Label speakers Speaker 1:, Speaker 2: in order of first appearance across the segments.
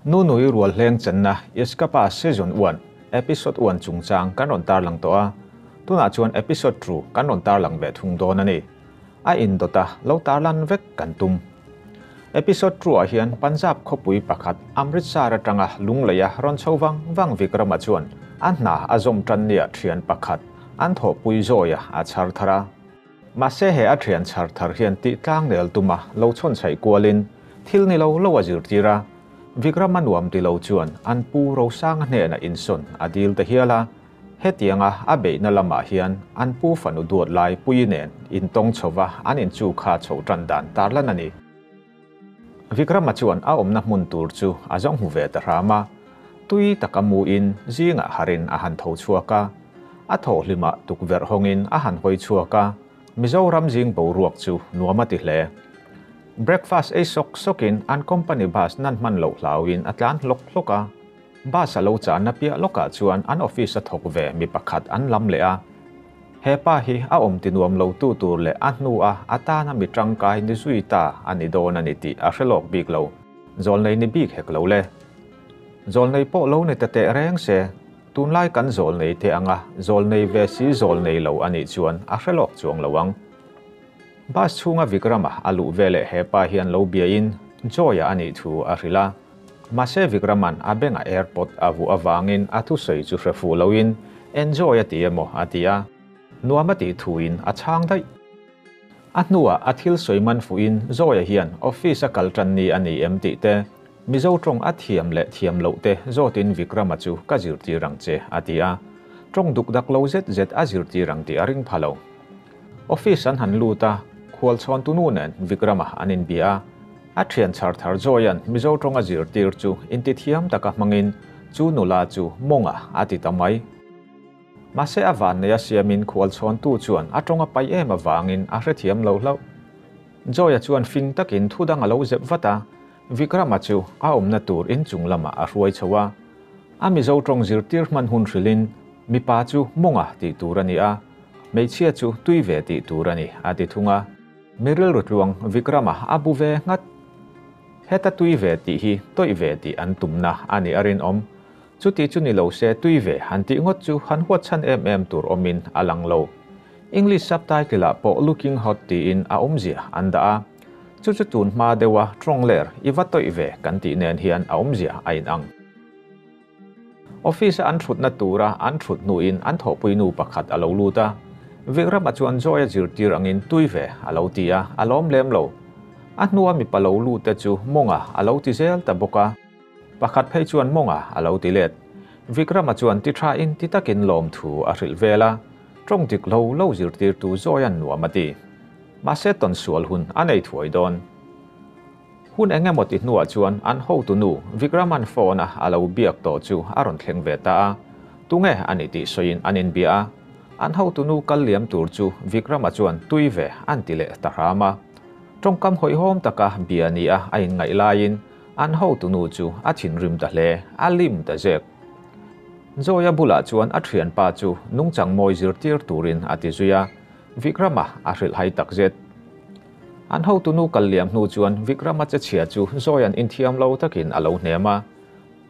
Speaker 1: Nunui Rualhleng chenna Iskapa Season 1 Episode 1 chungchang kan rawn tarlang tawh a, tunah chuan Episode 2 kan rawn tarlang ve thung dawn a ni. A indawta lo tarlan vek kan tum. Episode 2 ah hian Punjab khawpui pakhat Amritsar atanga Lungleia rawn chho vang vang Vikrama chuan a hna a zawm tan nia thian pakhat an thawhpui zawia a chhar thar a. Mahse he a thian chhar thar hian tih tlang nel tuma lo chhawn chhaih kualin thil ni lo lo a zirtir a, Vikrama nuam ti lo chuan an pu Rosanga hnenah insawn a dil ta hial a, hetianga a beihna lamah hian an pu fanu duat lai Puii nen intawng chhova an inchu kha chho tan dan tarlan a ni. Vikrama chuan a awmna hmun tur chu a zawng hmu ve ta hram a, tui taka muin zingah harin a han tho chhuak a, a thawhhlimah tukverh hawngin a han hawi chhuak a, Mizoram zing boruak chu nuam a ti hle. Breakfast ei sawk sawkin an company bus nan hman loh hlauin a tlan hlawk hlawk a, bus a lo chahna piah lawkah chuan an office a thawk ve mi pakhat an lam leh a, He pa hi a awm ti nuam lo tu tur leh a hnu a a tana mi tangkai ni zui ta a ni dawn a ni tih a hre lawk bik lo. Zawlnei ni bik hek lo le. Zawlnei pawh lo ni ta teh reng se, tunlai kan zawlnei te anga zawlnei ve si zawlnei lo a nih chuan a hre lawk chuang lo ang. Bus chhunga Vikrama a luh veleh he pa hian lo biain Joy-a a nih thu a hrilh a. Mahse Vikraman a bengah airpod a vuah avangin a thusawi chu hre fuh loin enjoy a ti emaw a ti a, nuam a tih thuin a chhang daih. A hnuah a thil sawi man fuhin Zoya hian office a kal tan ni a ni em tih te, Mizo tawng a thiam leh thiam loh te zawtin Vikrama chu ka zirtir ang che a ti a, tawng duk dak lo zet zet a zirtir ang tih a ring pha lo. Office an han lut a, khualchhawn tunu nen Vikrama an inbia a, A thian chhar thar Joy-a'n Mizo tawnga zirtir chu intithiam taka hmangin chu nula chu mawnga a ti ta mai. Mahse a vanneia siamin khualchhawntu chuan a tawnga pai em avangin a hrethiam lo hlauh. Joy-a chuan fing takin thu dang a lo zep vat a, Vikrama chu a awmna tur inchung lamah a hruai chho a. A Mizo tawng zirtir hman hun hrilhin mipa chu mawnga tih tur a ni a, hmeichhia chu tui ve tih tur a ni a ti thung a. Mi rilru tluang Vikrama a bu ve nghat. Heta tui ve tih hi tawih ve tih an tumna a nih a rinawm. Chuti chu ni lo se tui ve han tih ngawt chu han huat chhan em em tur awmin a lang lo. English subtitle ah pawh looking hot tiin a awmzia an dah a. Chu chu tun hma deuha tawng ler i va tawih ve kan tih nen hian a awmzia a inang. Office a an thutna tura an thut hnuin an thawhpui nu pakhat a lo lut a, Vikrama chuan Joy a zirtir angin tui ve a lo ti a, a lawm lem lo. A hnua mipa lo lut te chu Mawnga a lo ti zel ta bawk a, pakhat phei chuan Mawnga a lo ti let. Vikrama chuan ti tha in ti takin lawmthu a hrilh vel a, tawng dik lo lo zirtirtu Joy an nuam a ti. Mahse tawnsual hun a nei thuai dawn. Hun eng emaw ti hnuah chuan an hotu nu Vikraman phone a a lo biak tawh chu a rawn thleng ve ta a, tunge a nih tih sawiin an inbia a. An hotu nu kal liam tur chu Vikrama chuan tui ve an ti leh ta hram a. Tawngkam hawihhawm taka bia ni a a inngaih laiin an hotu nu chu a thinrim ta hle, a lim ta zek. Joya bulah chuan a thianpa chu nungchang mawi zirtir turin a ti zui a, Vikrama a hrilhhai takzet. An hotunu kal liam hnu chuan Vikrama che chhia chu Zoya'n inthiam lo takin a lo hnem a,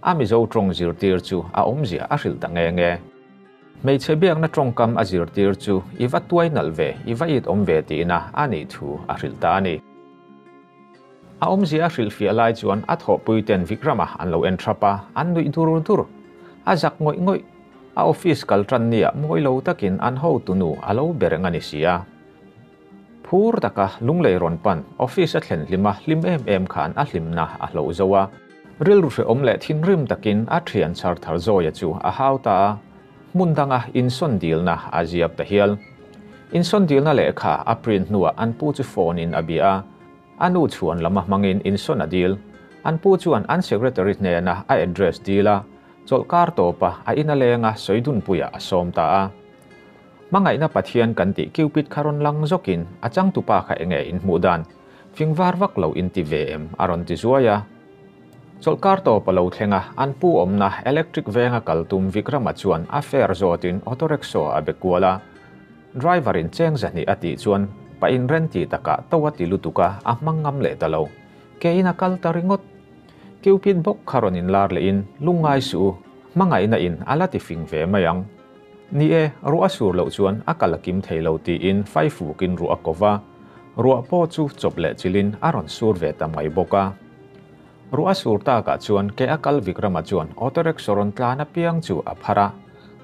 Speaker 1: a Mizo tawng zirtir chu a awmzia a hrilh ta nge nge. Hmeichhe biakna tawngkam a zirtir chu i va tuai nalh ve, i va it awm ve tihna a nih thu a hrilh ta a ni. A awmzia a hrilhfiah lai chuan a thawhpuiten Vikrama an lo en thap a, an nuih dur dur. A zak ngawih ngawih. A office kal tan nia mawi lo takin an hotunu a lo ber reng a ni si a. Phur taka lunglei rawn pan office a thlen hlima hlim em em khan a hlimna a hloh zo a. Rilru hrehawm leh thinrim takin a thian chhar thar Zawia chu a hau ta a, hmun danga insawn dilna a ziak ta hial. Insawn dilna lehkha a print hnuah an pu chu phone in a bia a, a nu chhuan lama hmangin insawn a dil. An pu chuan an secretary hnena a address dil a, chawlhkar tawpa a ina lenga sawidunpuiah a sawm ta a. Hmangaihna Pathian kan tih Cupid kha rawn lang zawkin a changtupa kha enge in hmuh dan? Fing var vak lo in ti ve em? a rawn ti zuai a. Chawlhkar tawp a lo thleng a, an pu awmna electric venga kal tum Vikrama chuan a fare zawtin auto rickshaw a be kual a. Driver in cheng zahnih a tih chuan pa in ren tih takah to a ti lutuk a, a hmang ngam leh ta lo. Ke in a kal ta ringawt. Cupid bawk kha rawn inlar lehin, Lungngai suh u, hmangaihna in a la ti fing ve mai ang. Ni e, ruah a sur loh chuan a kal a kim thei lo tiin faifukin ruah a ko va, ruah pawh chu chawp leh chilhin a rawn sur ve ta mai bawk a. Ruah a sur takah chuan ke a kal Vikrama chuan auto rickshaw rawn tlan apiang chu a phar a,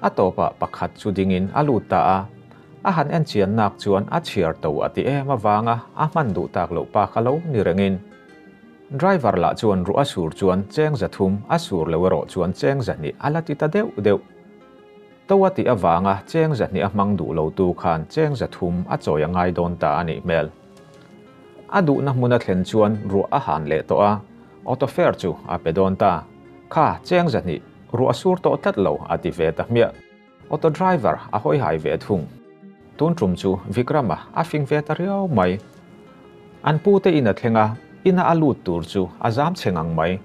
Speaker 1: a tawpah pakhat chu dingin a lut ta a. A han en chian nak chuan a chhiar to a ti em avanga a hman duh tak loh pa kha lo ni rengin. Driver lah chuan ruah a sur chuan cheng 300, a sur lo erawh chuan cheng 200 a la ti ta deuh deuh. To a tih avanga cheng 200 a hmang duh lo tu khan cheng 300 a chawi a ngai dawn ta a nih hmel. A duhna hmun a thlen chuan ruah a han leh tawh a, auto fare chu a pe dawn ta. Kha, cheng 200, ruah a sur tawh tlat lo a ti ve ta hmiah. Auto driver a hawi hai ve thung. Tun tum chu Vikrama a fing ve ta riau mai. An pu te in a thleng a, ina a lut tur chu a zam chhe ngang mai.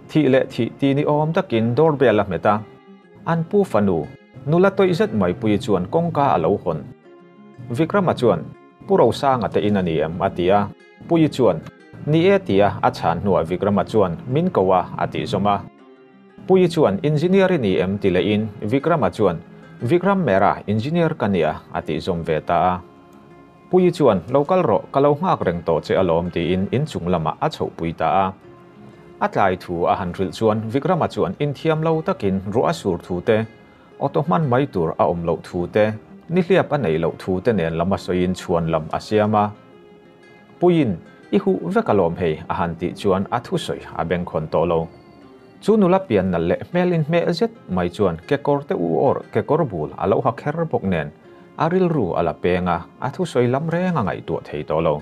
Speaker 1: Thih leh thih ti ni awm takin doorbell a hmet a. An pu fanu, nula tawih zet mai pui chuan kawngka a lo hawn. Vikrama chuan, Pu Rosanga te in a ni em? a ti a. Puii chuan, Ni e ti a a chhan hnuah Vikrama chuan, Min ko a, a tih zawm a. Puii chuan, Engineer i ni em? ti lehin Vikrama chuan, Vikram Mehra, engineer ka nia, a tih zawm ve ta a. Puii chuan, Lo kal rawh, ka lo nghak reng tawh che alawm, tiin inchung lamah a chhohpui ta a. A tlai thu a han hrilh chuan Vikrama chuan inthiam lo takin ruah a sur thu te, auto hman mai tur a awm loh thu te, nihliap a neih loh thu te nen lam a sawiin chhuan lam a siam a. Puiin, I huh vek alawm hei, a han tih chuan a thusawi a bengkhawn tawh lo. Chu nula pian nalh leh hmel inhmeh zet mai chuan kekawr te u awr kekawr bul a lo ha kher bawk nen a rilru a la peng a, a thusawi lam reng a ngaihtuah thei tawh lo.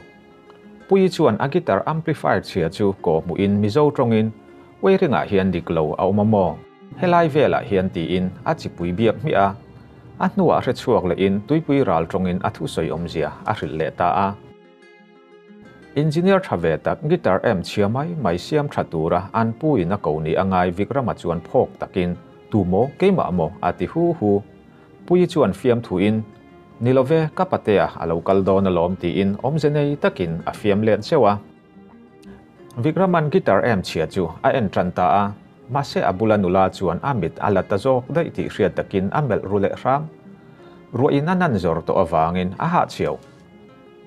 Speaker 1: Puii chuan a guitar amplifier chhia chu kaw hmuhin Mizo tawngin Weiringah hian dik lo a awm a maw? Helai velah hian tiin a chipui biak hmiah a. A hnuah hre chhuak lehin tuipui ral tawngin a thusawi awmzia a hrilh leh ta a. Engineer tha ve tak guitar amp chhia mai mai siam tha tura an pu in a ko ni a ngai Vikrama chuan phawk takin Tu maw? Keimah maw? a ti hu hu. Puii chuan fiamthu in, Ni lo ve, ka patea a lo kal dawn alawm tiin awmze nei takin a fiam let zeuh a. Vikraman guitar amp chhia chu a en tan ta a, mahse a bula nula chuan a mit a la ta zawk daih tih hriat takin a melh ru leh hram. Ruah in a nan zawr tawh avangin a hahchhiau.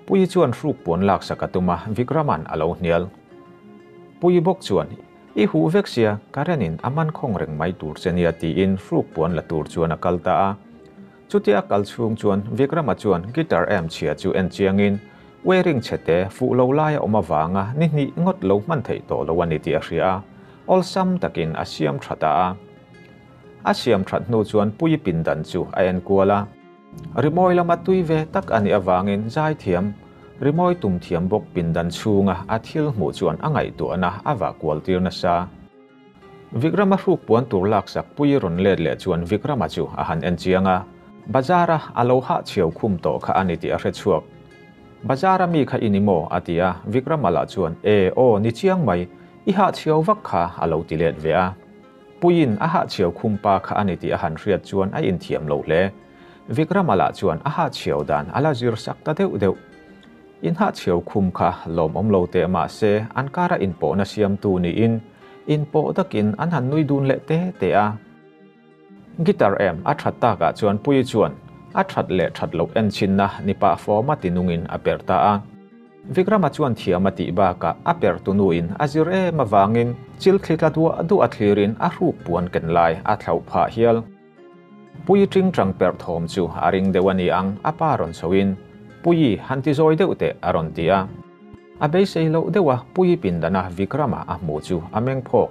Speaker 1: Puii chuan hruk puan laksak a tum a, Vikraman a lo hnial. Puii bawk chuan, I huh vek sia, Karen in a man khawng reng mai tur che nia tiin hruk puan la tur chuan a kal ta a. Chutia a kal chhung chuan Vikrama chuan guitar amp chhia chu en chiangin wearing chhe te fuh lo lai a awm avanga ni hnih ngawt lo hman theih tawh lo a ni tih a hria a, awlsam takin a siam tha ta a. A siam that hnu chuan Puii pindan chu a en kual a. Rimawi lama tui ve tak a nih avangin zaithiam, rimawi tum thiam bawk pindan chhunga a thil hmuh chuan a ngaihtuahna a vah kual tir nasa. Vikrama hruk puan tur laksak Puii rawn let leh chuan Vikrama chu a han en chiang a, bazara a lo hahchhiau khum tawh kha a ni tih a hre chhuak. Bazara mi kha i ni maw? a ti a, Vikrama lah chuan, E, aw, ni chiang mai, i hahchhiau vak kha a lo ti let ve a. Puiin a hahchhiau khum pa kha a ni tih a han hriat chuan a inthiam lo hle. Vikrama lah chuan a hahchhiau dan a la zir sak ta deuh deuh. In hahchhiau khum kha lawmawm lo teh mah se an kara inpawhna siamtu niin inpawh takin an han nui dun leh te te a. Guitar em a that takah chuan Puii chuan a that leh that loh enchinna ni pah fawma tinungin a per ta a. Vikrama chuan thiam a tih bakah a pertu nuin a zir em avangin chil thli tla duah duah a thlirin a hruk puan ken lai a thlauh phah hial. Puii tingtang perh thawm chu a ring deuh a ni ang, a pa rawn chhoin, Puii, han ti zawi deuh teh, a rawn ti a. A beisei loh deuh a, Puii pindana Vikrama a hmuh chu a meng phawk.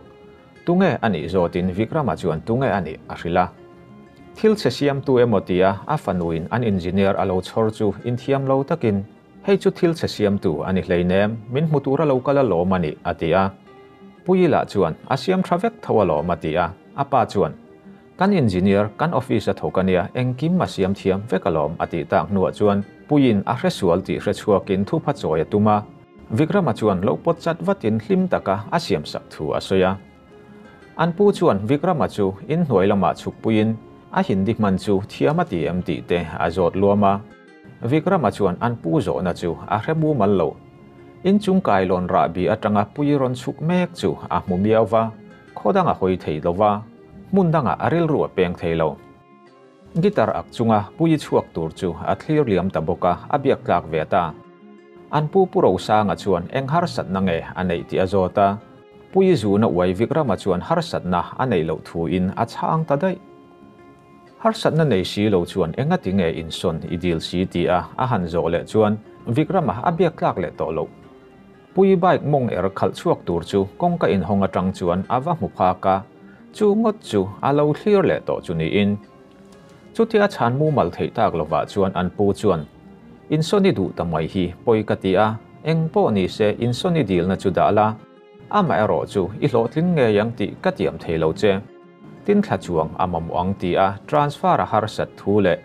Speaker 1: Tunge a nih zawtin Vikrama chuan tunge a nih a hrilh a. Thil chhe siamtu emaw tia a fanuin an engineer a lo chhawr chu inthiam lo takin, Hei chu thil chhe siamtu a ni hleinem, min hmu tura lo kal alawm a nih, a ti a. Puii lah chuan, A siam tha vek tho alawm, a ti a. A pa chuan, Kan engineer, kan office a thawk a nia, engkim a siam thiam vek alawm, a tih tak hnuah chuan Puiin a hre sual tih hre chhuakin thupha chawi a tum a. Vikrama chuan lo pawt chat vatin hlim taka a siam sak thu a sawi a. An pu chuan Vikrama chu inhnuai lamah chhukpuiin a Hindi hman chu thiam a ti em tih te a zawt luam a. Vikrama chuan an pu zawhna chu a hre mumal lo. Inchung kailawn rahbi atanga Puii rawn chhuk mek chu a hmu miau va, khaw danga hawi thei lo va, hmun dangah a rilru a peng thei lo. Guitar ak chunga Puii chhuak tur chu a thlir liam ta bawk a, a biak tlak ve ta. An pu Pu Rosanga chuan eng harsatna nge a neih tih a zawt a, Puii zuna uai Vikrama chuan harsatna a neih loh thuin a chhang ta daih. Harsatna nei si lo chuan engati nge insawn i dil si ti a a han zawh leh chuan Vikrama a biak tlak leh tawh loh. Puii bike mawng er khalh chhuak tur chu kawngka inhawng atang chuan a va hmu phak a, chu ngawt chu a lo thlir leh tawh chu niin. Chutia chhan mumal theih tak lovah chuan an pu chuan, Insawn i duh ta mai hi pawi ka ti a, eng pawh ni se insawn i dilna chu dah la, amaherawh chu i hlawhtling ngei ang tih ka tiam thei lo che. Tin thla chuang a mamawh ang ti a transfer a harsat thu leh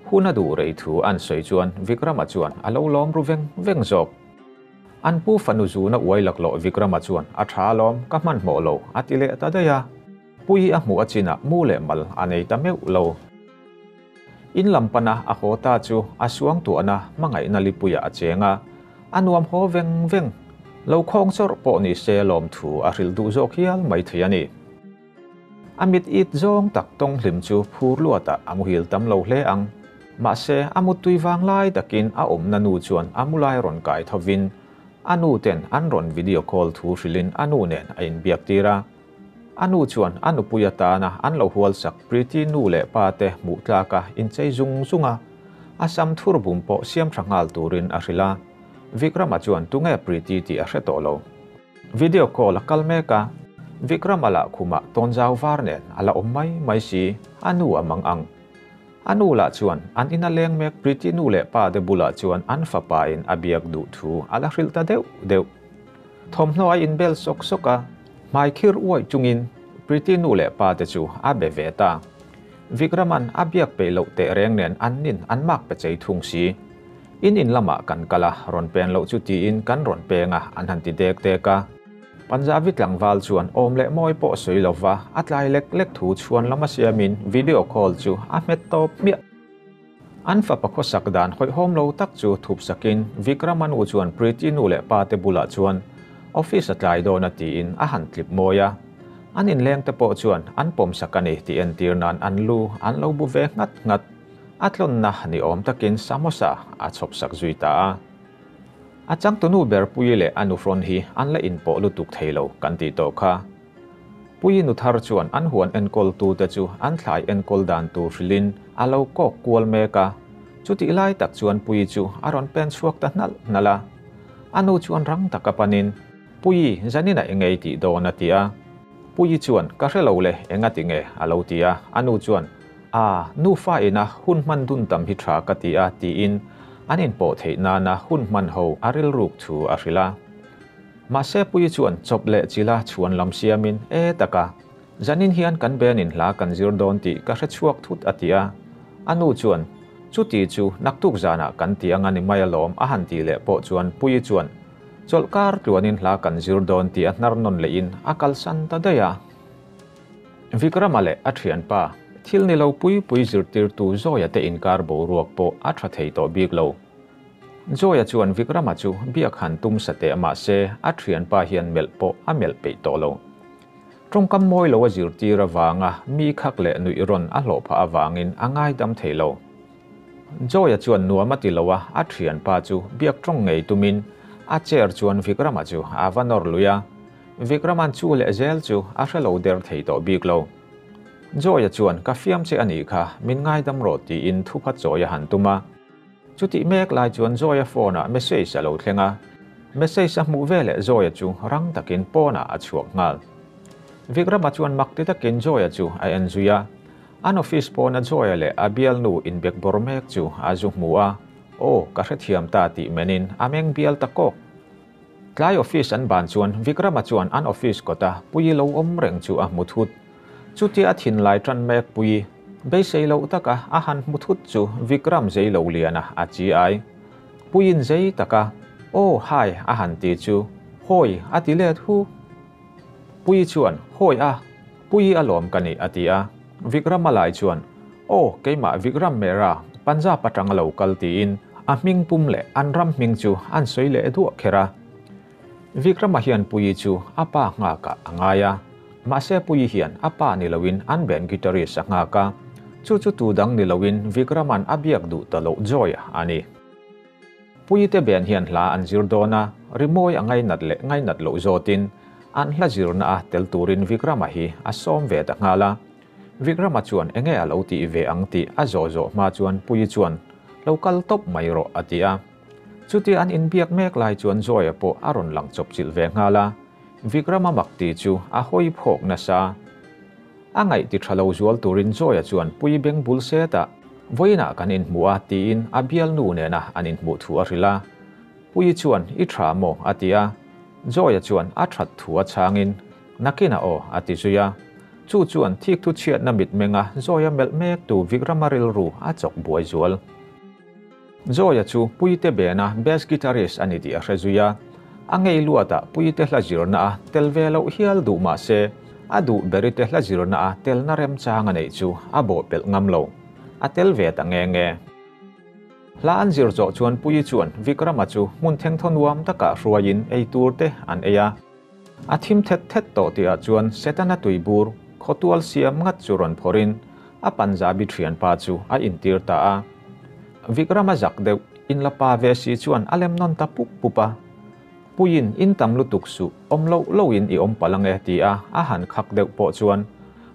Speaker 1: hun a duh rei thu an sawi chuan Vikrama chuan a lo lawm ru veng veng zawk. An pu fanu zuna uai laklawh Vikrama chuan a tha alawm ka hmanhmawh lo a ti leh ta daih a. Pui a hmuh a chinah mu leh mal a nei ta meuh lo. In lam pana a haw ta chu a suangtuahna hmangaihna lipuiah a cheng a, a nuam haw veng veng. Lo khawng chawrh pawh ni se lawmthu a hrilh duh zawk hial mai thei a ni. A mit it zawng tak tawng hlim chu phur luatah a muhil tam lo hle ang. Mahse, a muttui vang lai takin a awmna nu chuan a mu lai rawn kai thovin a nu ten an rawn video call thu hrilhin a nu nen a inbiak tir a. A nu chuan a nupui atana an lo hualsak Preeti nu leh pa te hmuh tlaka inchei zung zung a, a sam thur bum pawh siam tha nghal turin a hrilh a. Vikrama chuan tunge Preeti tih a hre tawh lo. Video call a kal mek a, Vikrama lah khumah tawnzau var nen a la awm mai mai si, a nu a mang ang. A nu lah chuan an ina leng mek Preeti nu leh pa te bulah chuan an fapa in a biak duh thu a la hrilh ta deuh deuh. Thawmhnaw a inbel sawk sawk a, hmai khir uaih chungin Preeti nu leh pa te chu a be ve ta. Vikraman a biak peih loh teh reng nen an nin an mak pe chei thung si. In in lamah kan kal a, rawn pen loh chu tiin kan rawn peng a, an han ti dek dek a. Punjabi tlangval chuan awm leh mawi pawh sawi lova a tlai lek lek thu chhuan lama siamin video call chu a hmet tawp hmiah. An fapa khawsak dan hawihhawm lo tak chu thup sakin Vikrama nu chuan Preeti nu leh pa te bulah chuan office a tlai dawn a tiin a han tlip mawi a. An inleng te pawh chuan an pawm sak a ni tih entir nan an lu an lo bu ve nghat nghat. A tlawnna ni awm takin samosa a chhawp sak zui ta a. A changtunu ber Puii leh a nuhrawn hi an la inpawh lutuk thei lo kan tih tawh kha. Puii nu thar chuan an huan enkawltute chu an thlai enkawl dan tur hrilhin a lo kawk kual mek a. Chutih lai tak chuan Puii chu a rawn pen chhuak ta hnalh hnalh a. A nu chuan rang taka panin, Puii, zaninah i ngei tih dawn a ti a. Puii chuan, Ka hre lo le, enga ti nge? a lo ti a. A nu chuan, A, nufa ina hun hman dun tam hi tha ka ti a, tiin an inpawh theih nana hun hman ho a rilruk thu a hrilh a. Mahse Puii chuan chawp leh chila chhuan lam siamin, E taka, zanin hian kan benin hla kan zir dawn tih ka hre chhuak thut a ti a. A nu chuan, Chuti chu naktuk zanah kan ti anga ni mai alawm a han tih leh pawh chuan Puii chuan, Chawlhkar tluanin hla kan zir dawn tih a hnar nawn lehin a kalsan ta daih a. Vikrama leh a thianpa, thil ni lo pui pui zirtirtu Zoya te inkar boruak pawh a tha thei tawh bik lo. Zoya chuan Vikrama chu biak han tum sa teh mahse a thianpa hian melh pawh a melh peih tawh lo. Tawngkam mawi lo a zirtir avanga mi khak leh nuih rawn a hlawh phah avangin a ngaidam thei lo. Joya chuan nuam a ti lo a, a thianpa chu biak tawng ngei tumin a chair chuan Vikrama chu a va nawr lui a. Vikraman chu leh zel chu a hre lo der thei tawh bik lo. Joya chuan ka fiam che a nih kha, min ngaidam rawh tiin thupha chawi a han tum a. Chutih mek lai chuan Joya phone ah message a lo thleng a, message a hmuh veleh Joya chu rang takin pawnah a chhuak nghal. Vikrama chuan mak ti takin Joya chu a en zui a, an office pawna Joya leh a bialnu inbek bawr mek chu a zu hmu a, Aw, ka hrethiam ta tih menin a meng bial ta kawk. Tlai office an ban chuan Vikrama chuan an office kawta Puii lo awm reng chu a hmu thut. Chutia a thinlai tan mek Puii beisei loh taka a han hmu thut chu Vikram zei lo liana a chi ai. Puiin zei taka Aw hi a han ti chu Hawi a ti let hu. Puii chuan Hawi a, Puii a lawm ka nih a ti a. Vikrama lai chuan Aw keimah Vikram Mehra Punjab atanga lo kal tiin a hming pum leh an ram hming chu an sawi leh duah kher a. Vikrama hian Puii chu a pa nghakah a ngai a, mahse Puii hian a pa ni loin an band guitarist a nghak a, chu chu tu dang ni loin Vikrama'n a biak duh ta loh Joy a ni. Puii te band hian hla an zir dawn a, rimawi a ngainat leh ngainat loh zawtin an hla zirna a tel turin Vikrama hi a sawm ve ta nghal a. Vikrama chuan enge a lo tih ve ang tih a zawh zawh hma chuan Puii chuan lo kal tawp mai rawh a ti a. Chutia an inbiak mek lai chuan Joy-a pawh a rawn lang chawpchilh ve nghal a, Vikrama mak ti chu a hawi phawk nasa. A ngaih ti tha lo zual turin Joy-a chuan Pui beng bul setah, Vawiinah kan inhmu a tiin a bialnu nena an inhmuh thu a hrilh a. Pui chuan, I tha maw? a ti a. Joy-a chuan a that thu a chhangin, Nakinah aw a ti zui a. Chu chuan thikthu chhiatna mitmenga Joy-a melh mektu Vikrama rilru a chawk buai zual. Joy-a chu Puite Bena bass guitarist a ni tih a hre zui a, a ngei luatah Puite hla zirna a tel ve loh hial duh mah se, a duh berite hla zirna a telna remchang a neih chu a bawhpelh ngam lo. A tel ve ta nge nge. Hla an zir zawh chuan Puii chuan Vikrama chu hmun thengthaw nuam takah hruaiin ei tur te an ei a. A thim thet thet tawh tihah chuan Setana tuibur khawtual siam ngat chu rawn phawrhin a Punjabi thianpa chu a intir ta a. Vikrama zak deuh in la pa ve si chuan a lem nawn ta pup pup a. Puiin in tam lutuk suh, awm loh lohin i awm palh ange ti a a han khak deuh pawh chuan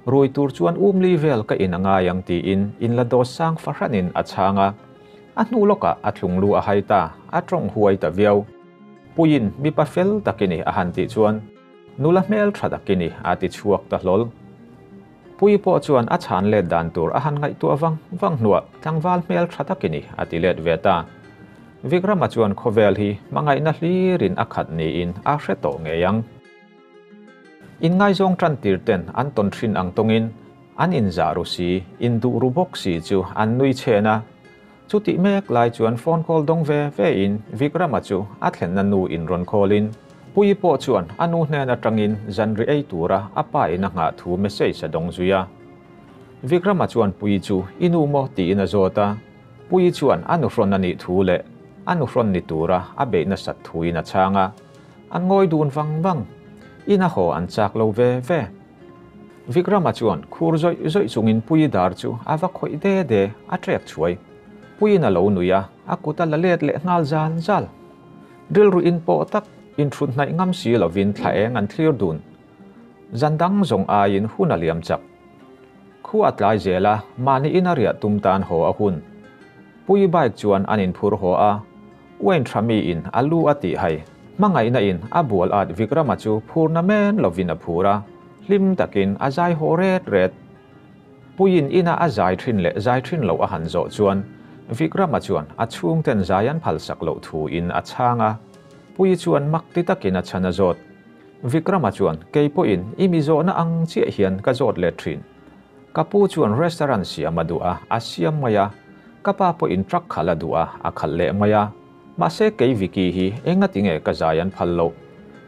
Speaker 1: rui tur chuan umli vel ka in a ngai ang tiin in la dawt sang fahranin a chhang a. A hnu lawkah a thlunglu a hai ta, a tawng huai ta viau. Puiin mipa fel tak i ni a han tih chuan nula hmel tha tak i ni a ti chhuak ta hlawl. Pui pawh chuan a chhan let dan tur a han ngaihtuah vang vang hnuah tlangval hmel tha tak i ni a ti let ve ta. Vikrama chuan khawvel hi hmangaihna hlirin a khat niin a hre tawh ngei ang. Inngaizawng tan tir ten an tawn thin ang tawngin an inzah ru si, induh ru bawk si chu an nui chhen a. Chutih mek lai chuan phone call dawng ve ve in Vikrama chu a thlenna nu in rawn call in Puii pawh chuan a nu hnen atangin zanri ei tura a pa in a nghah thu message a dawng zui a. Vikrama chuan Puii chu i nu maw tiin a zawt a, Puii chuan a nuhrawn a nih thu leh a nuhrawn ni tura a beih nasat thu in a chhang a. An ngawi dun vang vang. In a haw an chak lo ve ve. Vikrama chuan khur zawih zawih chungin Puii dar chu a va khawih de de, a trek chhuai. Puiin a lo nui a, a kut a la let leh nghal zal zal. Rilru in pawh tak, inthut hnaih ngam si lovin thla eng an thlir dun. Zan dang zawng aiin hun a liam chak. Khu a tlai zel a, mahni in a riah tum tan haw a hun. Puii bike chuan an inphur haw a, Wayne tha mi in a lu a tih hai. Hmangaihna in a bual at Vikrama chu phurna men lovin a phur a, hlim takin a zai haw ret ret. Puiin ina a zai thin leh zai thin loh a han zawh chuan Vikrama chuan a chhungten zai an phalsak loh thu in a chhang a. Puii chuan mak ti takin a chhan a zawt. Vikrama chuan kei pawhin i mi zawhna ang chiah hian ka zawt let thin. Ka pu chuan restaurant siam a duh a, a siam mai a. Ka pa pawhin truck khalh a duh a, a khalh leh mai a. Mahse kei Vicky hi engati nge ka zai an phal loh?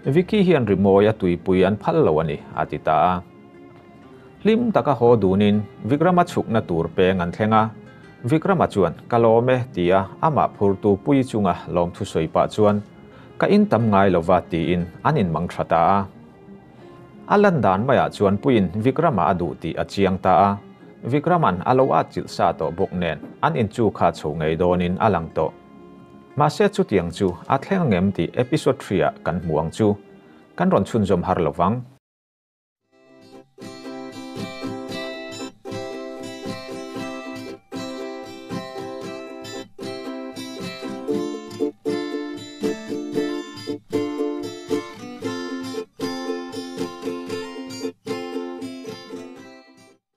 Speaker 1: Vicky hian rimawi a tuipui an phal lo a ni, a ti ta a. Hlim taka haw dunin Vikrama chhukna tur peng an thleng a. Vikrama chuan, Ka lawm e, ti a amah phurtu pui chunga lawmthu sawi pah chuan, Ka in tam ngai lova, tiin an inmang tha ta a. A lan dan maiah chuan Puiin Vikrama a duh tih a chiang ta a, Vikrama'n a lo atchilh sa tawh bawk nen an in chu kha chho ngei dawnin a lang tawh. Mahse chutiang chu a thleng angem tih episode threeah kan hmu ang chu. Kan rawn chhunzawm har lo vang.